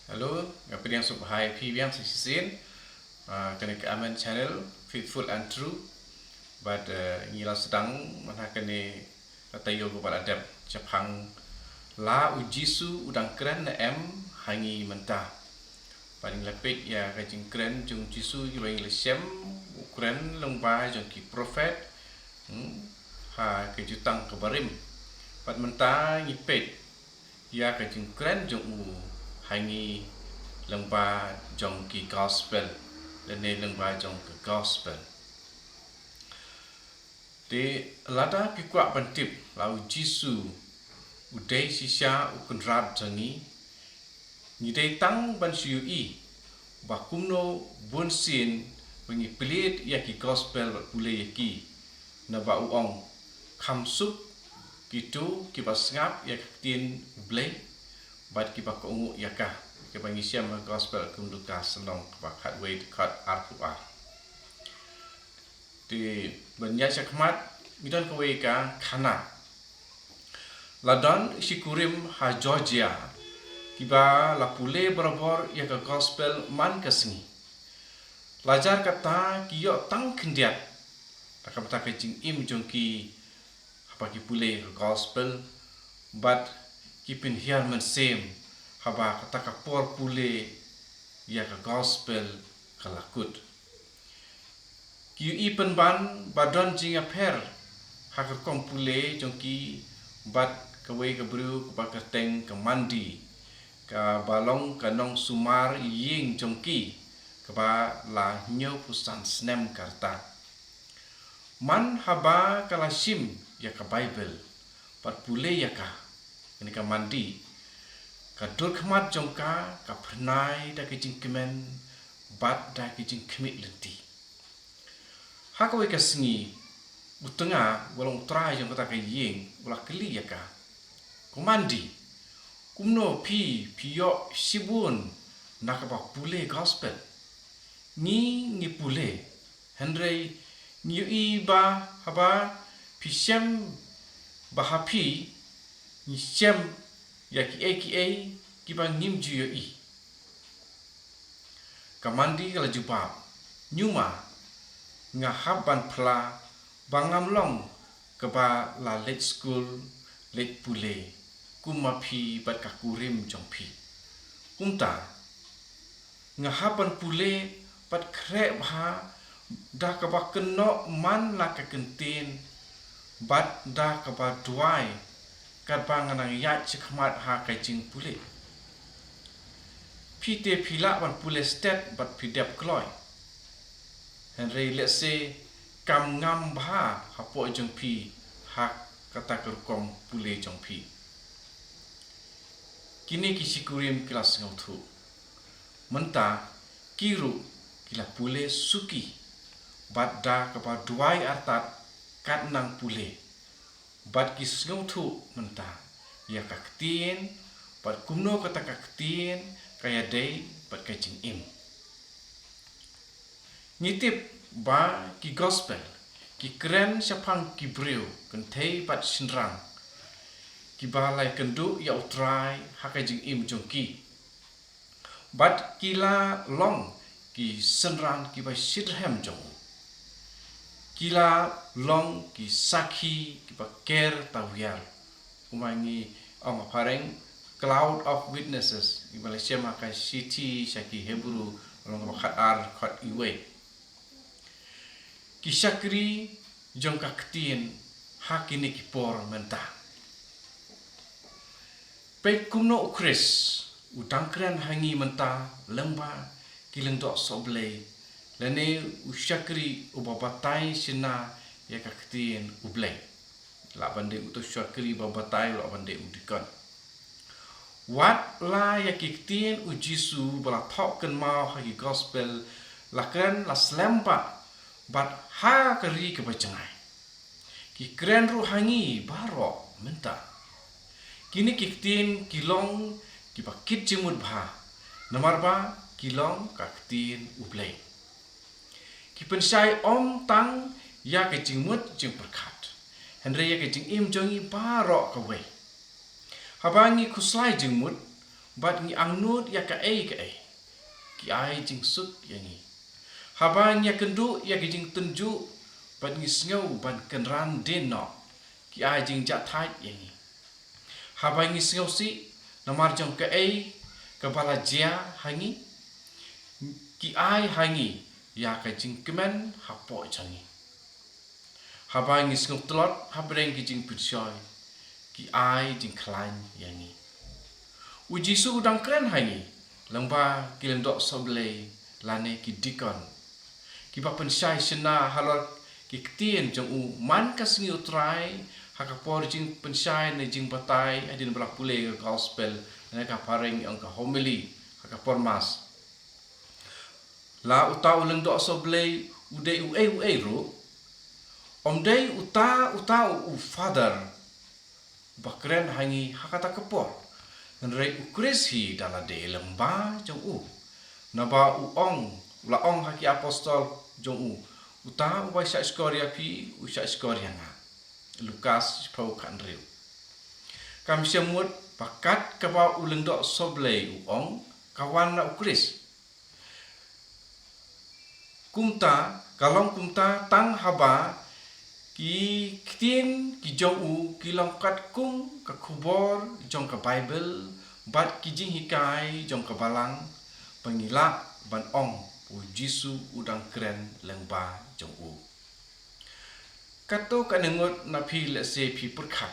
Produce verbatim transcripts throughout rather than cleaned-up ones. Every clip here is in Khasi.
Hello, nga pdiang sngewbha ïa phi biang sa shisien. Ah, kane ka Amen Channel, Faithful and True. Bad, eh, ngi la sdang mynta kane ka taïew kaba la dep shaphang la u Jisu u dang kren ne em ha ngi mynta. Bad ngi la peit ïa ka jingkren jong u Jisu kiba ngi la shem, u kren lyngba jong ki prophet, hmm, ha ka Jutang kaba Rim. Bad mynta ngi peit ïa ka jingkren jong u ha ngi lyngba jong ki gospel, lane lyngba jong ka gospel. Te lada phi kwah ban tip la u Jisu u dei shisha u Kynrad jong ngi, ngi dei tang ban shu ïohi ba kumno bunsien ba ngi plie ïa ki gospel bad pule ïa ki, naba u ong, kham suk kito kiba sngap ïa ka ktien U Blei bad kiba kohnguh ïa ka. Kaba ngi shem ha gospel kum Lukas lynnong kaba khatwei dkhot arphew ar. Te ban ïaid shakhmat, ngi don kawei ka khana. La don shi kurim ha Georgia kiba la pule barabor ïa ka gospel man ka sngi. La jar kata ki ïoh tang khyndiat da ka bynta ka jingim jong ki haba ki pule ïa ka gospel, bad ki pynhiar mynsiem haba kata ka por pule ïa ka gospel ka la kut. Ki ïohi pynban ba don jingïapher ha ka rukom pule jong ki bad kawei ka briew kaba kyrteng ka Mandy, kaba long ka nongsumar ïing jong ki kaba la hynñiewphew san snem ka rta. Man haba ka la shim ïa ka Baibl bad pule ïa ka, kane ka Mandy, ka dur khmat jong ka ka phyrnai da ka jingkmen bad da ka jingkhmih lynti. Ha kawei ka sngi, u tnga uba long u trai jong kata ka ïing u la kylli ïa ka, "Ko Mandy, kumno phi, phi ïoh shibun na kaba pule gospel? Ngi, ngi pule, hynrei ngi ïohi ba haba phi shem, ba ha phi ngi shem ïa kiei kiei kiba ngim ju ïohi." Ka Mandy ka la jubab, "Ñiuma, nga hap ban phla ba ngam long kaba la leit skul, leit pule kum ma phi bad ka kurim jong phi. Kumta nga hap ban pule bad khreh bha da kaba kynnoh man la ka kyntien bad da kaba duwai katba nga nang ïaid shakhmat ha ka jingpule. Phi te phi lah ban pule stet bad phi dep kloi. Hynrei lehse kam ngam bha hapoh jong phi ha kata ka rukom pule jong phi." Kine ki shi kurim ki la sngewthuh. Mynta ki ruh ki la pule suki bad da kaba duwai artat kat nang pule. Bad ki sngewthuh mynta ïa ka ktien bad kumno kata ka ktien ka ïadei bad ka jingim. Ngi tip ba ki gospel ki kren shaphang ki briew kynthei bad shynrang kiba la ïakynduh ïa U Trai ha ka jingim jong ki. Bad ki la long ki synran kiba shitrhem jong u. Ki la long ki sakhi kiba ker tawiar. Kumba ngi ong ha phareng, cloud of witnesses. Ngi ba la shem ha ka shithi sha ki Hebru, lynnong kaba khatar, khat iwei. Ki shakri jong ka ktien ha kine ki por mynta. Peit kumno U Khrist u dang kren ha ngi mynta lyngba ki lyngdoh sohblei, lane u shakri uba batai shynna ïa ka ktien U Blei. Lah ban dei uto u shakri uba batai, lah ban dei u dikon. Wat la ïa ki ktien U Jisu ba la thoh kynmaw ha ki gospel la kren la slem bha bad ha ka ri kaba jngai. Ki kren ruh ha ngi baroh mynta. Kine ki ktien ki long kiba kit jingmut bha, namar ba ki long ka ktien U Blei. Ki pynshai ym tang ïa ka jingmut jingpyrkhat, hynrei ïa ka jingim jong ngi baroh kawei. Haba ngi khuslai jingmut, bad ngi angnud ïa kaei kaei, ki ai jingsuk ïa ngi. Haba ngi ïakynduh ïa ki jingtynjuh bad ngi sngew ban kynran dien noh, ki ai jingjahthait ïa ngi. Haba ngi sngewsih namar jong kaei kaba la jia ha ngi, ki ai ha ngi ïa ka jingkmen hapoh jong ngi. Haba ngi sngewtlot hapdeng ki jingpynshoi, ki ai jingkhlaiñ ïa ngi. U Jisu u dang kren ha ngi lyngba ki lyngdoh sohblei lane ki dikon, kiba pynshai shynna halor ki ktien jong u man ka sngi U Trai, ha ka por jingpynshai ne jingbatai hadien ba la pule ka gospel, ne ka phareng ong ka homily, ha ka por Mass. La uta u lyngdoh sohblei u dei uei uei ruh, ym dei uta uta u father ba kren ha ngi ha kata ka por. Hynrei U Khrist hi da lade lyngba jong u. Naba u ong, u la ong ha ki apostol jong u, uta uba shah shkor ïa phi, u shah shkor ïa nga. Lukas shiphew khathynriew. Kam shym mut ba kat kaba u lyngdoh sohblei u ong, ka wan na U Khrist. Kumta, ka long kumta tang haba ki ktien ki jong u ki long katkum ka khubor jong ka Baibl bad ki jinghikai jong ka Balang, ba ngi lah ban ong U Jisu u dang kren lyngba jong u. Katto katne ngut na phi lehse phi pyrkhat,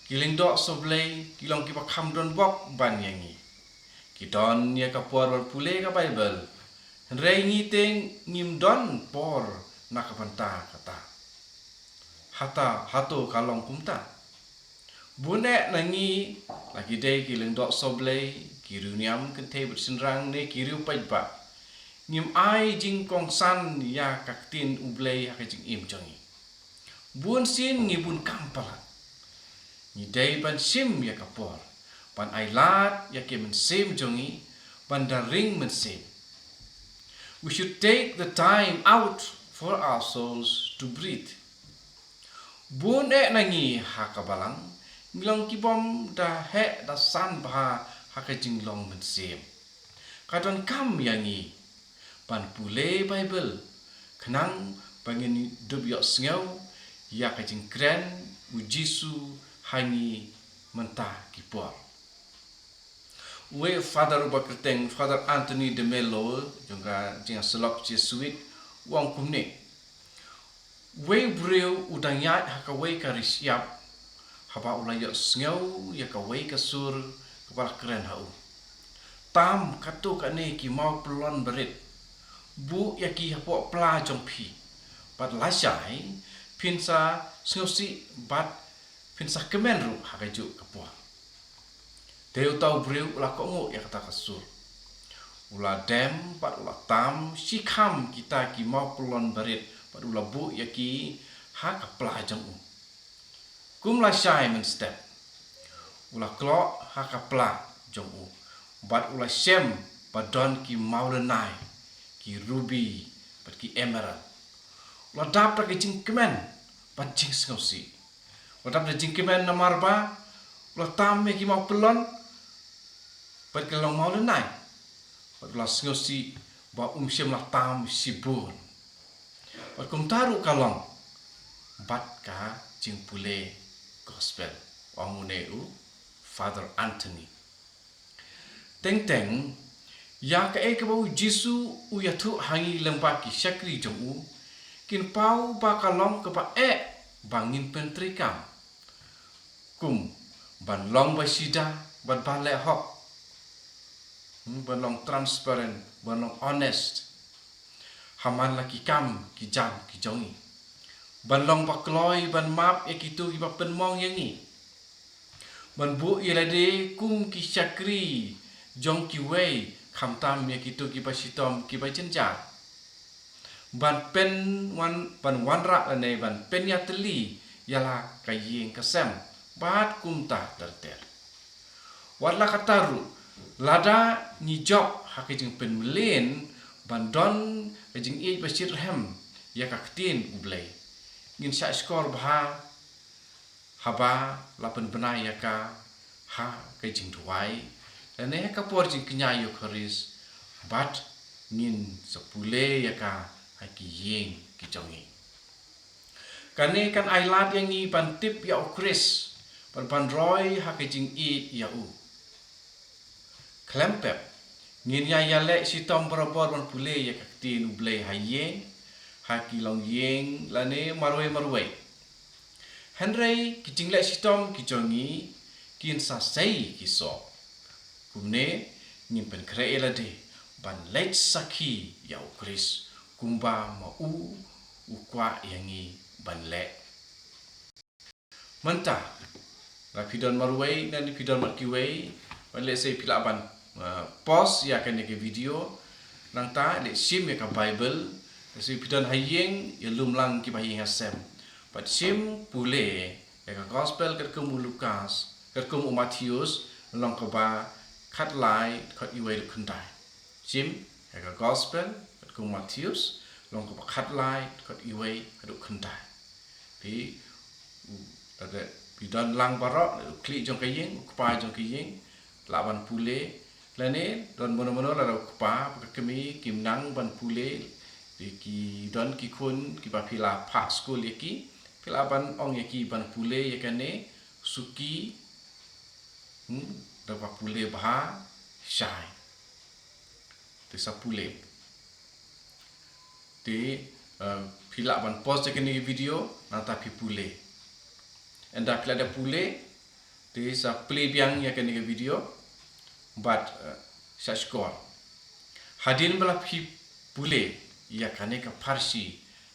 ki lyngdoh sohblei ki long kiba kham don bok ban ïa ngi. Ki don ïa ka por ban pule ka Baibl, hynrei ngi te ngim don por na ka bynta kata. Hata, hato ka long kumta? Bun eh na ngi, la ki dei ki lyngdoh sohblei, ki riewniam kynthei bad shynrang ne ki riew paidbah, ngim ai jingkongsan ïa ka ktien U Blei ha ka jingim jong ngi. Bun sien ngi bun kam palat. Ngi dei ban shim ïa ka por ban ailad ïa ki mynsiem jong ngi ban da ring mynsiem. We should take the time out for our souls to breathe. Bun eh na ngi ha ka Balang ngi long kibym da heh da san bha ha ka jinglong mynsiem. Ka donkam ïa ngi ban pule Baibl khnang ba ngin dup ïohsngew ïa ka jingkren U Jisu ha ngi mynta ki por. Uwei u Father uba kyrteng Father Anthony de Mello jong ka jingïasyllok Jesuit u ong kumne: Uwei u briew u dang ïaid ha kawei ka ri shyiap, haba u la ïohsngew ïa kawei ka sur kaba la kren ha u: Tam katto katne ki mawpyllun barit, buh ïa ki hapoh pla jong phi, bad lashai phin sa sngewsih bad phin sa kmen ruh ha kajuh ka por. Te uta u briew u la kohnguh ïa kata ka sur. U la dem bad u la tam shikham kita ki mawpyllun barit bad u la buh ïa ki ha ka pla jong u. Kum lashai mynstep u la kloh ha ka pla jong u bad u la shem ba don ki mawlynnai, ki rubi bad ki emerald. U la dap da ka jingkmen bad jingsngewsih. U la dap da jingkmen namar ba u la tam ïa ki mawpyllun bad ki long mawlynnai, bad u la sngewsih ba um shym la tam shibun. Bad kumta ruh ka long bad ka jingpule gospel, ong une u Father Anthony. Teng teng ïa kaei kaba U Jisu u ïathuh ha ngi lyngba ki shakri jong u, kin paw ba ka long kaba eh ba ngin pyntreikam. Kum ban long ba shida bad ba leh hok. Hmm, ban long transparent, ban long honest ha man la ki kam ki jam ki jong ngi. Ban long ba kloi ban map ïa kito kiba pynmong ïa ngi. Ban buh ïa lade kum ki shakri jong kiwei, khamtam ïa kito kiba shitom kiba jynjar. Ban pynwan, ban wanrah lane ban pynïatylli ïa la ka ïing ka sem bad kumta ter ter. Wat la katta ruh, lada ngi jop ha ka jingpynmlien ban don ka jingïeit ba shitrhem ïa ka ktien U Blei, ngin shah shkor bha haba la pynbna ïa ka ha ka jingduwai lane ha ka por jingkñia Eukharist, bad ngin sa pule ïa ka ha ki ïing ki jong ngi. Kane kan ailad ïa ngi ban tip ïa u Khrist, bad ban roi ha ka jingïeit ïa u. Khlem pep, ngin ïa ïaleh shitom barabor ban pule ïa ka ktien U Blei ha ïing, ha ki longïing lane marwei marwei. Hynrei ki jingleh shitom ki jong ngi kin sa sei ki soh. Kumne ngin pynkhreh ïa lade ban leit sakhi ïa u Khrist kumba ma u u kwah ïa ngi ban leh. Mynta, la phi don marwei, lane phi don mar kiwei, ban leh sei phi lah ban, uh, pause ïa kane ka video, nangta leh shim ïa ka Bible, leh sei phi don ha ïing, ïa lum lang kiba ha ïing ha sem. Bad shim pule ïa ka Gospel katkum u Lukas, katkum u Mathaios, lynnong kaba khatlai, dkhot iwei haduh khyndai. Shim ïa ka Gospel katkum u Mathaios, lynnong kaba khatlai, dkhot iwei haduh khyndai. Phi, u, lada phi don lang baroh, u khlieh jong ka ïing, u kpa jong ka ïing, lah ban pule, lane don mano mano lada u kpa bad ka kmie kim nang ban pule, phi ki don ki khun kiba phi la phah skul ïa ki, phi lah ban ong ïa ki ban pule ïa kane, suki, hmm, da ba pule bha, shai. Te sa pule. Te, eh, phi lah ban pause ïa kane ka video, nangta phi pule. Ynda phi la dep pule, te sa plie biang ïa kane ka video, bad, eh, sa shkor. Hadien ba la phi pule ïa kane ka pharshi,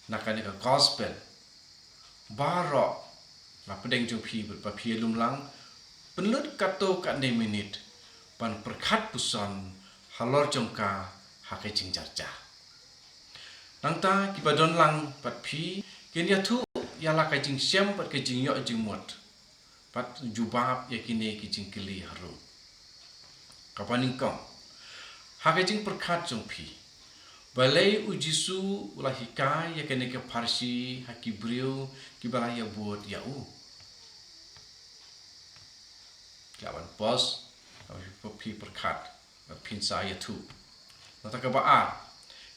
na kane ka Gospel, baroh na pdeng jong phi bad ba phi ïalum lang, pynlut katto katne minit ban pyrkhat puson halor jong ka ha ka jingjarjar. Nangta kiba don lang bad phi kin ïathuh ïa la ka jingshem bad ka jingïoh jingmut, bad jubab ïa kine ki jingkylli harum. Kaba nyngkong, ha ka jingpyrkhat jong phi, balei u Jisu u la hikai ïa kane ka pharshi ha ki briew kiba la ïabud ïa u? Phi lah ban pause, phi pyrkhat, phin sa ïathuh. Nangta kaba ar,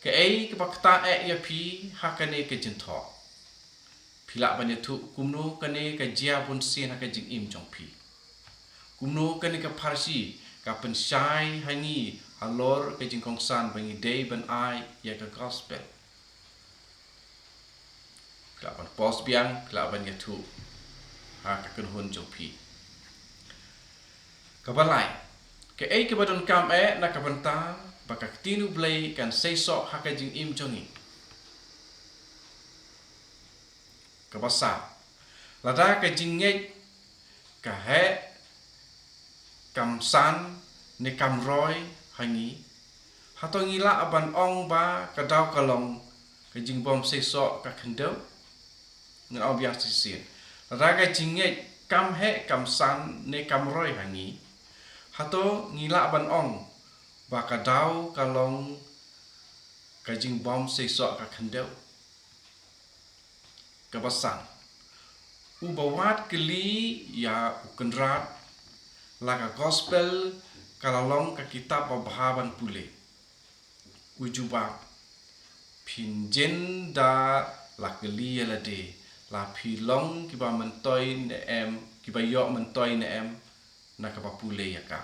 kaei kaba ktah eh ïa phi ha kane ka jingthoh? Phi lah ban ïathuh kumno kane ka jia bunsien ha ka jingim jong phi. Kumno kane ka pharshi ka pynshai ha ngi halor ka jingkongsan ba ngi dei ban ai ïa ka Gospel. Phi lah ban pause biang, phi lah ban ïathuh ha ka kynhun jong phi. Kaba lai, kaei kaba donkam eh na ka bynta ba ka ktien U Blei kan seisoh ha ka jingim jong ngi? Kaba saw, lada ka jingngeit ka heh, kam san ne kam roi ha ngi, hato ngi lah ban ong ba ka daw ka long ka jingbym seisoh ka khyndew? Ngan ong biang shisien. Lada ka jingngeit kam heh, kam san ne kam roi ha ngi, hato ngi lah ban ong ba ka daw ka long ka jingbym seisoh ka khyndew? Kaba san, uba wad kylli ïa u Kynrad, la ka Gospel ka la long ka kitab babha ban pule? U jubab, phin jin da la kylli ïa lade, la phi long kiba myntoi ne em, kiba ïoh myntoi ne em na kaba pule ïa ka.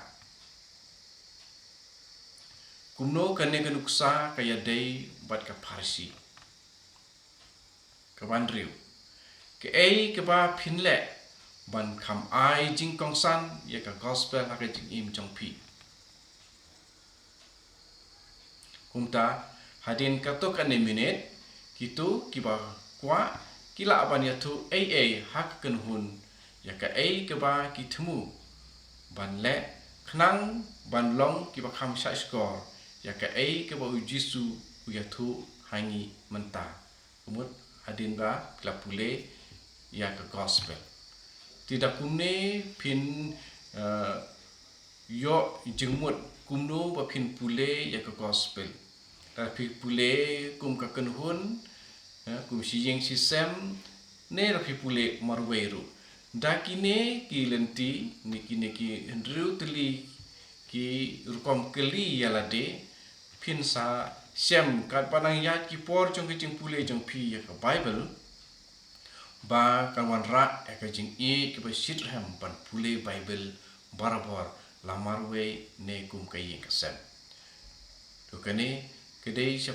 Kumno kane ka nuksa ka ïadei bad ka pharshi? Kaba hynriew, kaei kaba phin leh ban kham ai jingkongsan ïa ka Gospel ha ka jingim jong phi? Kumta, hadien katto katne minit, kito kiba kwah ki lah ban ïathuh ei ei ha ka kynhun ïa kaei kaba ki thmu ban leh, khnang ban long kiba kham shahshkor ïa kaei kaba U Jisu u ïathuh ha ngi mynta. Ka mut hadien ba phi la pule ïa ka Gospel. Te da kumne phin, eh, ïoh jingmut kumno ba phin pule ïa ka Gospel. Lada phi pule kum ka kynhun, eh, kum shi ïing shi sem, ne lada phi pule marwei ruh. Da kine ki lynti, ne kine ki hynriew tylli ki rukom kylli ïa lade, phin sa shem katba nang ïaid ki por jong ki jingpule jong phi ïa ka Bible, ba kan wanrah ïa ka jingïeit kaba shitrhem ban pule Bible barabor, la marwei ne kum ka ïing ka sem. To kane ka dei sha,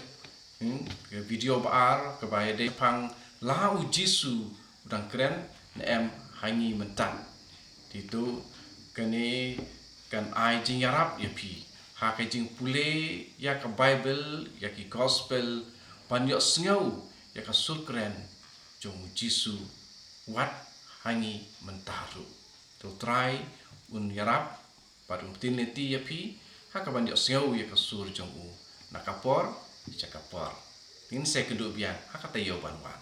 hmm, ka video ba ar kaba ïadei shaphang la u Jisu u dang kren ne em ha ngi mynta. Te to kane kan ai jingïarap ïa phi ha ka jingpule ïa ka Bible, ïa ki Gospel, ban ïohsngew ïa ka sur kren jong u Jisu wat ha ngi mynta ruh. To Trai un ïarap bad un pynlynti ïa phi ha kaban ïohsngew ïa ka sur jong u na ka por sha ka por. Ngin sa ïakynduh biang ha ka taïew ban wan.